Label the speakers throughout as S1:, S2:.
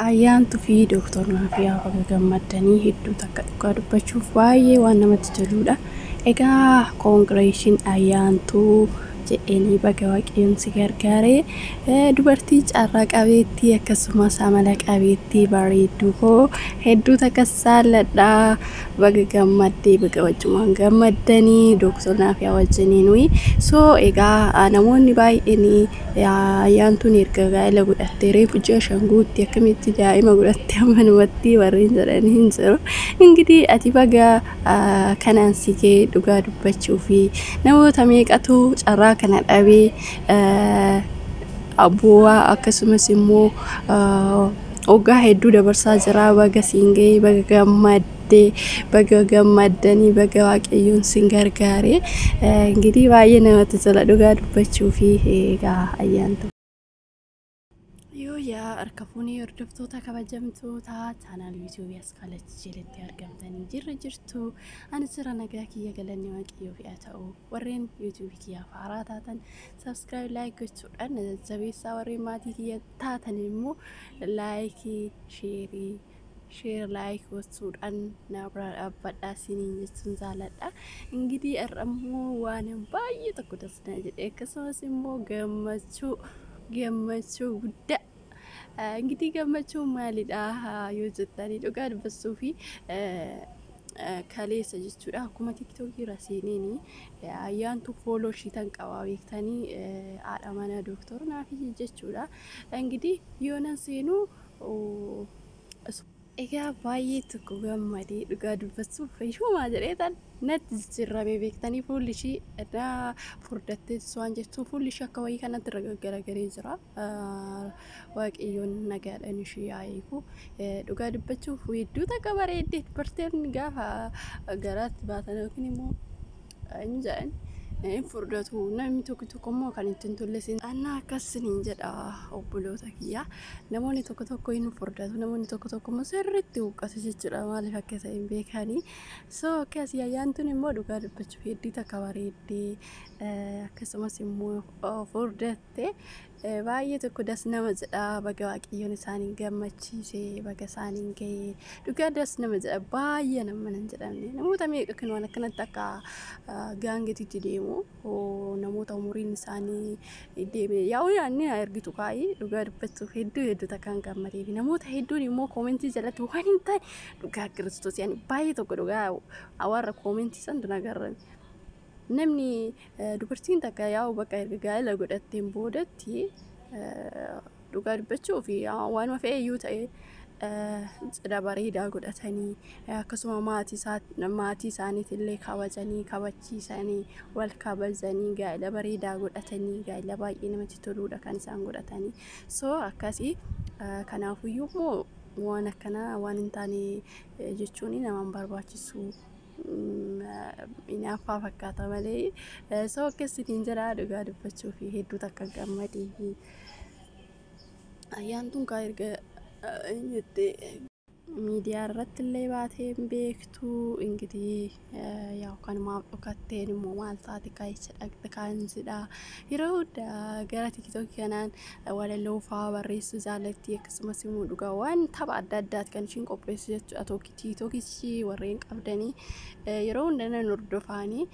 S1: Ayyaantuu fi Dooktor Naafiyaa baga gammaddanii, hedduu takka dhugaa dubbachuuf baay'ee waan namatti toludha. Egaa congratulation Ayyaantuu jedheenii, baga Waaqayyoon si gargaaree, dubartii carraa qabeettii akkasumas amala qabeettii bareedduu koo, hedduu takka jaalladha. Baga gammaddee, baga wajjumaan gammaddanii Dooktor Naafiyaa wajjiniin. So egaa namoonni baay'een Ayyaantuun erga gaa'ela godhattee reefu ji'a 5 guutti, akkamitti daa'ima godhatte ammanumatti warreen jedhanii hin jiru. Ingidihi ati baga kanaan si ga'e. Dhugaa dubbachuu fi namoota meeqatu carraa kana dhabee bu'aa akkasumas immoo waggaa hedduu dabarsaa jira. Baga siin ga'e, baga gammaddee, baga gammaddanii, baga Waaqayyoon sin gargaare. Ingidihi baay'ee namatti tola dhugaa dubbachuu fi egaa Ayyaantu. Yoo yaa harka fuunee, hordoftoota kabajamtoota channel YouTube as kalatti jalatti argamtanii jirra jirtu. Ani jira nagaa kiyya, galanni Waaqayyoof haa ta'u. Warreen YouTube kiyyaaf haaraa taatan subscribe, like gochuudhaan na jajjabeessaa. Warreen maatii kiyya taatan immoo like, share, like gochuudhaan na bira dhaabbadhaa isiniin jechuun jaaladha. Ingidihi har'a immoo waan baay'ee tokko dasnaa jedhe, akkasumas immoo gammachuu gammachuu guddaa. Ingidihi gammachuun maalidha yoo jettanii, dhugaa dubbachuu fi kaleessa jechuudha, akkuma TikTokii irra seeneen Ayyaantu follow ishiitan qabaa beektanii, haadha mana Dooktor Naafii jechuudha. Ingidihi yoonan seenuu egaa baay'ee tokko gammadee, dhugaa dubbachuuf ishumaa jedhee tan natti jijjiirame beektanii. Fuulli ishii irraa furdattee waan jirtu, fuulli ishii akka wayii kanatti irra gaggaragalee jira. Waaqayyoon nagaadhaan ishii haa eegu. Dhugaa dubbachuuf hedduu takka bareeddee. Dubartiin gaafa garaatti baatan yookiin immoo eenyu jedhan hin furdatu. Namni tokko tokko immoo kan ittiin tolle annaa akkasiniin jedha. Obboloota kiyya, namoonni tokko tokko hin furdatu, namoonni tokko tokko immoo sirriitti huqqatu jechuudha, maaliif akka ta'e hin beekanii. So akkasii Ayyaantuun immoo dhugaa dubbachuuf hedduu takka bareeddee, akkasumas immoo furdatte, baay'ee tokko das nama jedha. Baga Waaqayyoon isaaniin gammachiise, baga isaaniin ga'e. Dhugaa das nama jedha, baay'ee nama nan jedhamne. Namoota meeqa kan waan akkanatti akka gaangetitti deemu, namoota umuriin isaanii deeme yaa'u yaanni ergitu kaa'ii. Dhugaa dubbachuuf hedduu hedduu takkaan gammadee fi namoota hedduun immoo comment jalatti waan hin taane, dhugaa Kiristoos yaani baay'ee tokko dhugaa warra comment san nagarrame. Namni dubartiin takka yaa'u bakka erga gaa'ela godhatteen boodatti, dhugaa dubbachuu fi waanuma fe'e iyyuu ta'e, cidha bareedaa godhatanii, akkasuma maatii isaaniitillee kabajanii, kabachiisanii, wal kabajanii, gaa'ela bareedaa godhatanii, gaa'ela baay'ee namatti toluudha kan isaan godhatanii. So akkasii kanaafuyyuu immoo waan akkanaa waan hin taane jechuun nama hin barbaachisu. Hinaaffaa fakkaata malee. So akkasitiin jira, dhugaa dubbachuu fi hedduu takka gammadee fi Ayyaantuun kaa erga jettee miidiyaa irratti illee baatee hin beektu. Ingidihi yaa'u kanumaaf dhokatteen immoo maal taate kaa'icha dhaqxe kaan jedha. Yeroo hundaa gara TikTokii kanaan walaloo fa'aa barreessuu jaallatti, akkasumas immoo dhugaa waan tapha adda addaati kan ishiin qopheessu jechuudha. TikTokichi warreen qabdanii yeroo hunda nan hordofaanii.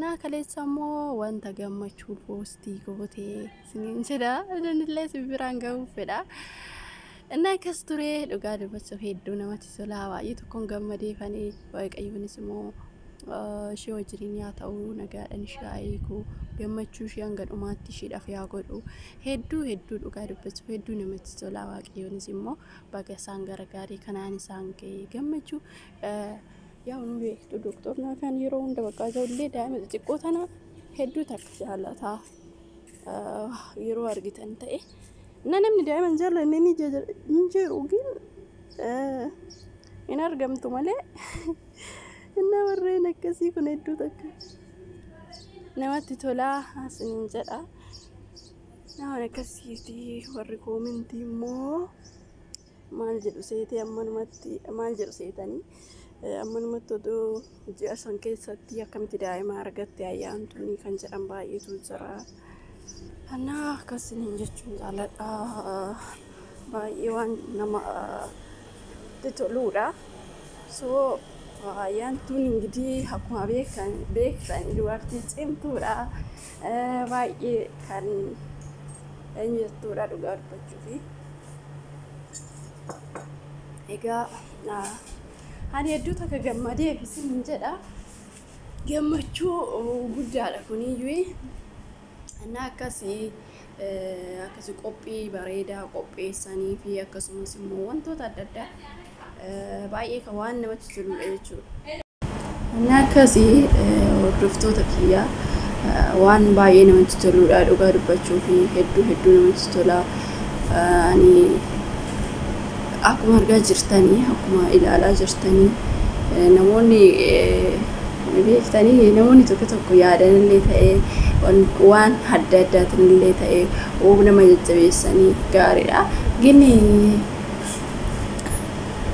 S1: Naa kaleessa immoo wanta gammachuu post gootee isiniin jedha, illee si biraan gahuuf fedha. Inni akkas ture, dhugaa dubbachuuf hedduu namatti tola, baay'ee tokkoon gammadeefanii. Waaqayyoonis immoo ishee wajjiniin haa ta'u, nagaadhaan ishee haa eegu, gammachuu ishee hanga dhumaatti isheedhaaf haa godhu. Hedduu hedduu dhugaa dubbachuuf hedduu namatti tola. Waaqayyoonis immoo baga isaan gargaaree kanaan isaan ga'e gammachuu. Yaa nu beektu, Dooktor Naafiyaan yeroo hunda bakka ijoollee daa'ima xixiqqoo tana hedduu takka jaalataa yeroo argitan ta'e. Na namni daa'ima hin jaallanne ni jiru gin hin argamtu malee. Inna warreen akkasii kun hedduu takka namatti tolaa asiniin jedha. Nama akkasiiti. Warri comment immoo maal jedhu seetee, ammanumatti maal jedhu seetanii, ammanumatti oduu ji'a 5 keessatti akkamitti daa'ima argatte Ayyaantuun kan jedhan baay'eetu jira. Kanaaf akkasiniin jechuun jaalladha. Baay'ee waan nama toluudha. So Ayyaantuun ingidihi akkuma beektan dubartii cimtuudha. Baay'ee kan eenyu jettuudha dhugaa dubbachuufi. Egaa ani hedduu takka gammadeef isin jedha. Gammachuu guddaadha kuniyyuu. Innaa akkasii akkasii qophii bareedaa qopheessanii fi akkasumas immoo wantoota adda addaa baay'ee kan waan namatti toludha jechuudha. Innaa akkasii hordoftoota kiyyaa, waan baay'ee namatti toludha dhugaa dubbachuu fi hedduu hedduu namatti tola. Ani akkuma argaa jirtanii, akkuma ilaalaa jirtanii, namoonni beektanii namoonni tokko tokko yaadanillee ta'ee waan adda addaatiin illee ta'ee nama jajjabeessanii gaariidha. Gini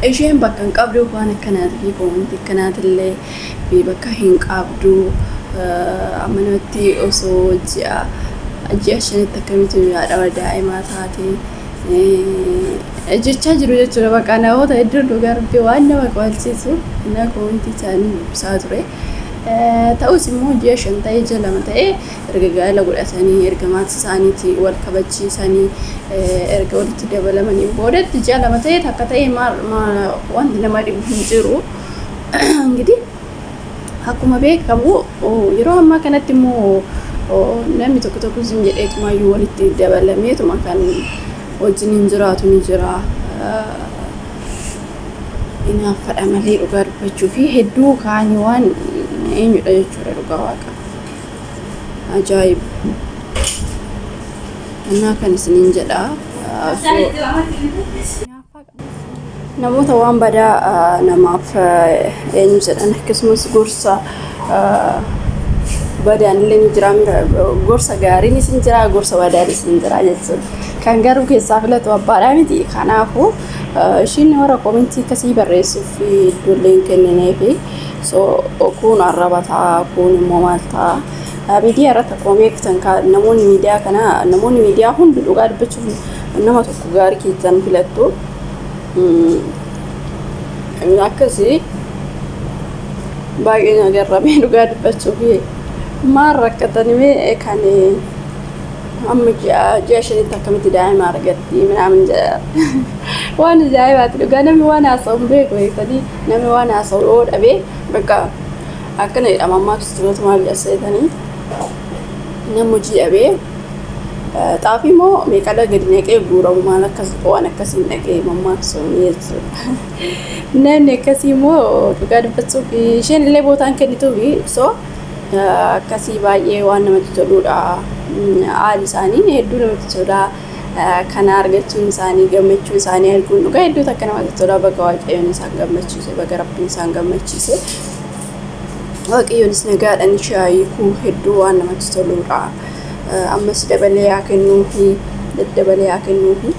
S1: isheen bakka hin qabdu waan akkanaatii fi koomantii akkanaatillee fi bakka hin qabdu. Amma namatti osoo ji'a 5tti akkamitti haadha daa'imaa taate jechaa jiru jechuudha. Bakka namoota hedduun dhugaa Rabbii waan nama qo'achiisu na koomantii isaanii dubbisaa ture. Ta'us immoo ji'a 5 ta'ee ji'a 2 ta'ee erga gaa'ela godhatanii, erga maatii isaaniitii wal kabachiisanii, erga walitti dabalamanii boodatti ji'a 2 ta'ee takka ta'ee wanti nama dhibu hin jiru. Ingidihi akkuma beekamu yeroo ammaa kanatti immoo namni tokko tokko isin jedheetumaayyuu walitti dabalameetuma kan wajjin hin jiraatu ni jira. Hinaaffadha malee dhugaa dubbachuu fi hedduu kaanii waan eenyudha jechuudha dhugaa waaqa. Ajaa'ib. Innaa kan isiniin jedha. Namoota waan badaa namaaf eenyu jedhan, akkasumas gorsa badaan illee ni jira, gorsa gaariinis ni jira, gorsa badaanis ni jira jechuudha. Kan garuu keessaa filatu abbaadhaa miti. Kanaafuu ishiin warra koomentii akkasii barreessuuf iddoolee hin kennineefi. So kun arraba ta'a, kun immoo maal ta'a. Miidiyaa irratti akkuma beektan namoonni miidiyaa kana, namoonni miidiyaa hundi dhugaa dubbachuuf nama tokko gaarii keessan filattu. Akkasii baay'ee agarramee dhugaa dubbachuuf maal rakkatanii mee kan amma ji'a 5tti akkamitti daa'ima argatti minaamin jedha. Waan ajaa'ibaati dhugaa, namni waan haasa'u hin beeku beektanii, namni waan haasa'u yoo dhabee bakka akkana jedhama. Ammaa kiristoota maal jedha, namni hojii dhabee xaafii immoo meeqadha gadi naqee guuramu, maal akkas waan akkasiin dhaqee mammaaksuun jechuudha. Namni akkasii immoo dhugaa dubbachuuf isheen illee bootaan kennituufi. So akkasii baay'ee waan namatti toludha. Haalli isaanii hedduu namatti tola. Kana argachuun isaanii, gammachuu isaanii arguun dhugaa hedduu takka namatti tola. Baga Waaqayyoon isaan gammachiise, baga Rabbiin isaan gammachiise. Waaqayyoonis nagaadhaan ishee hiikuu hedduu waan namatti toludha. Ammas dabalee haa kennuufi, daddabalee haa kennuufi.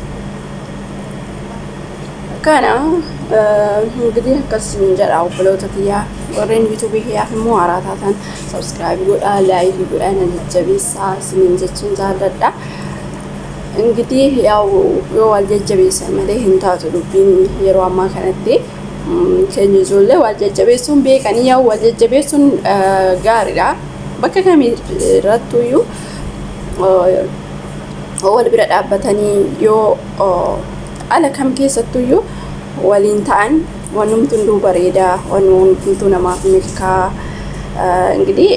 S1: Kana እንግዲህ akkasiin jedha obboloota kiyyaa. Warreen yuutuubii kiyyaaf immoo haaraa taatan subscribe godhaa, like godhaa, na jajjabeessaa isiniin jechuun jaalladha. እንግዲህ ያው yoo wal jajjabeessan malee hin taatu dubbiin. Yeroo ammaa kanatti keenya ijoollee wal jajjabeessuun beekanii, yaa wal jajjabeessuun gaariidha. Bakka kamii irrattuyyuu wal bira dhaabbatanii yoo ala kam keessattuyyuu waliin ta'an wanumti hunduu bareedaa, wanumtuu namaaf milkaa. እንግዲህ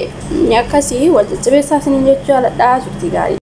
S1: akkasii wal jajjabeessaa isiniin jechuu jaaladha. Turtii gaarii.